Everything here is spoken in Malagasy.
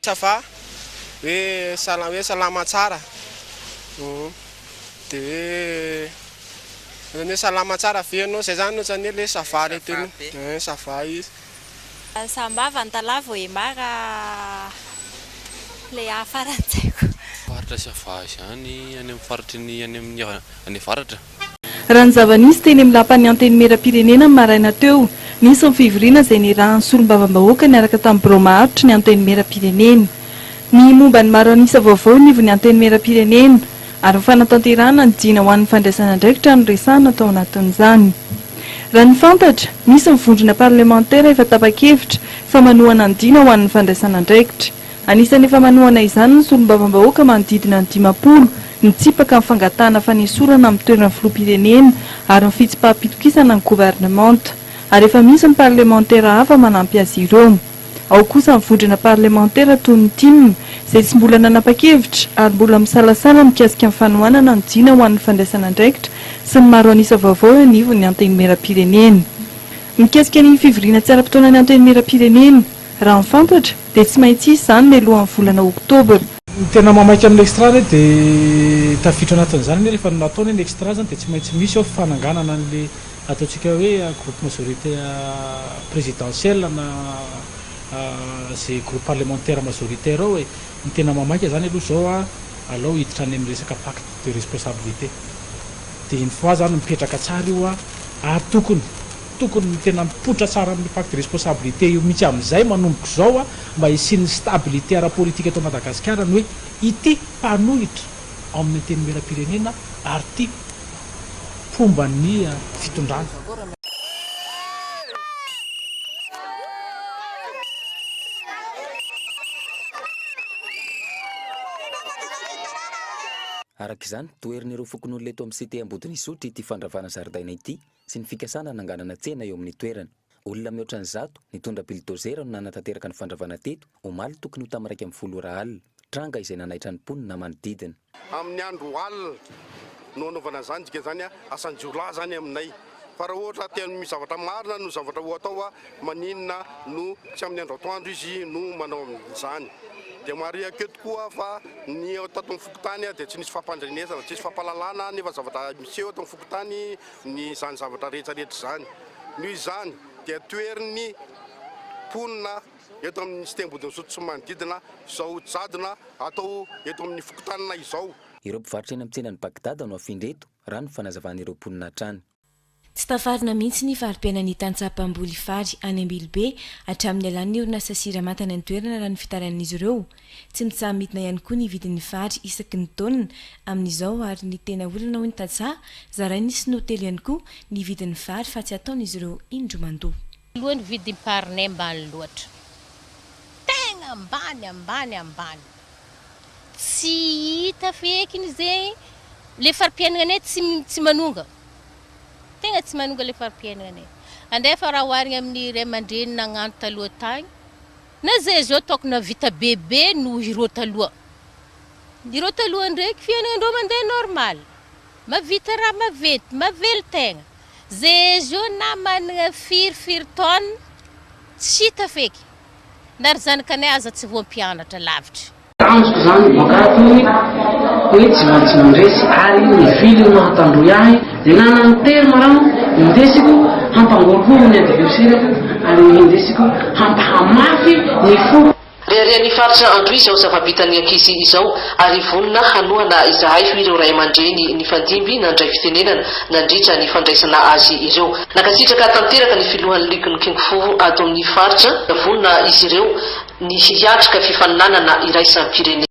Ça va? Hoe sala hoe salama tsara de hoe ohatran'ny hoe salama tsara ve ianao zay zany ohatran'ny hoe le ça va le teny hoe ça va izy. Sambava, Antalaha, Vohemar le hafa raha tsy haiko. Faritra ça va izany any amin'ny faritry ny any amin'ny any avaratra. Raha ny zava-nisy teny amin'ny lapan'ny Antenimierampirenena ny maraina teo, nisy ny fivoriana izay nirahan'ny solombavambahoaka niaraka tamin'ny birao maharitry ny Antenimierampirenena. Ny momba ny maro an'isa vaovao anivon'ny Antenimierampirenena ary ny fanatanterahana ny dina ho an'ny fandraisana andraikitra no resahana tao anatin'izany. Raha ny fantatra, misy ny vondrona parlemantera efa tapa-kevitra fa manohana ny dina ho an'ny fandraisana andraikitra. Anisan'ny efa manohana izany ny solombavambahoaka manodidina ny 50, nitsipaka ny fangatahana fanesorana amin'ny toeran'ny filoham-pirenena ary ny fitsipaham-pitokisana ny governemanta. Ary efa misy ny parlemantera hafa manampy azy ireo. Ao kosa ny vondrona parlemantera toy ny tim, izay tsy mbola nanapa-kevitra ary mbola misalasala mikasika ny fanohanana ny dina ho an'ny fandraisana andraikitra sy ny maro an'isa vaovao eo anivon'ny Antenimierampirenena. Mikasika ny fivoriana tsy ara-potoanan'ny Antenimierampirenena, Raha ny fantatra dia tsy maintsy hisy izany mialohan'ny volana oktobra. Ny tena mamaika amin'ny extra anie dia tafiditra anatin'izany anie rehefa natao anie ny extra zany dia tsy maintsy misy ao fananganana an'le ataontsika hoe groupe majorité présidentiel na ze groupe parlementaire majoritaire ao e. Ny tena mamaika zany aloha zao a alao hiditra any amin'ny resaka pacte de responsabilité dia une fois zany mipetraka tsara io a ary tokony Tokony ny tena mipoitra tsara amin'io pacte de responsabilité io mihitsy amin'izay manomboka izao mba hisian'ny stabilité ara-politika eto Madagasikara ny hoe ity mpanohitra ao amin'ny Antenimierampirenena ary ity mpomba ny fitondrana. Araka izany, toherin'ireo fokonolona eto amin'ny Cité Ambodin'Isotry ity fandravana zaridaina ity sy ny fikasana hananganana tsena eo amin'ny toerana. Olona mihoatra ny zato, nitondra bildozera no nanatanteraka ny fandravana teto, omaly tokony ho tamin'ny 11 ora alina. Tranga izay nanaitra ny mponina manodidina. Amin'ny andro alina no anaovana an'izany, dikan'izany asan-jiolahy izany aminay. Fa raha ohatra tena misy zavatra marina no zavatra ho atao, maninona no tsy amin'ny andro atoandro izy no manao an'izany. Dia marihako eto koa fa ny tato amin'ny fokontany dia tsy nisy fampandrenesana, tsy nisy fampahalalana nefa zavatra miseho eto amin'ny fokontany ny izany zavatra rehetra rehetra izany. Noho izany dia toherin'ny mponina eto amin'ny Cité Ambodin'Isotry sy ny manodidina izao jadona atao eto amin'ny fokontanina izao. Ireo mpivarotra eny amin'ny tsenan'i Bagdad no hafindra eto, raha ny fanazavan'ireo mponina hatrany. Tsy tafarina mihitsy ny fari-piainan'ny tantsaha mpamboly fary any Ambilobe hatramin'ny nialan'ny orinasa Sirama tany an-toerana raha ny fitarainan'izy ireo. Tsy mitsaha-midina ihany koa ny vidin'ny fary isaky ny taonina amin'izao ary ny tena olana hoy ny tantsaha, zarain'ny sinoa telo ihany koa ny vidin'ny vary fa tsy ataon'izy ireo indroa mandoa. Aloha ny vidim-parinay ambany loatra. Tegna ambany ambany ambany. Tsy hita fekiny zegny le fari-piaignanay tsy tsy manonga. Tegna tsy manonga le fari-piaignanay. Andefa raha oharigna amin'ny ray aman-dreny nagnano taloha tagny, na zay zao ataoko nahavita bebe noho ireo taloha. Ireo taloha ndraiky fiaignandreo mandeha normal. Mavita raha maventy, mavelon-tegna. Ze zao na managna firy firy tonne tsy hita feky. Na ry zanakanay aza tsy voampianatra lavitra. Tanjoko izany boaka ato ny hoe tsy maintsy mandresy ary nivily ny maha tandroy ahy dia nanana ny terme aho indesiko hampangorohoro ny adversaire-ko ary indesiko hampahamafy ny foko. Reharehan'ny faritra Androy izao zava-bitan'ny ankizy izao ary vonona hanohana izahay hoy ireo ray aman-dreny nifandimby nandray fitenenana nandritra ny fandraisana azy ireo. Nankasitraka tanteraka ny filohan'ny ligin'ny Kung Fu ato amin'ny faritra, vonona izy ireo ny hiatrika fifaninanana iraisam-pirenena.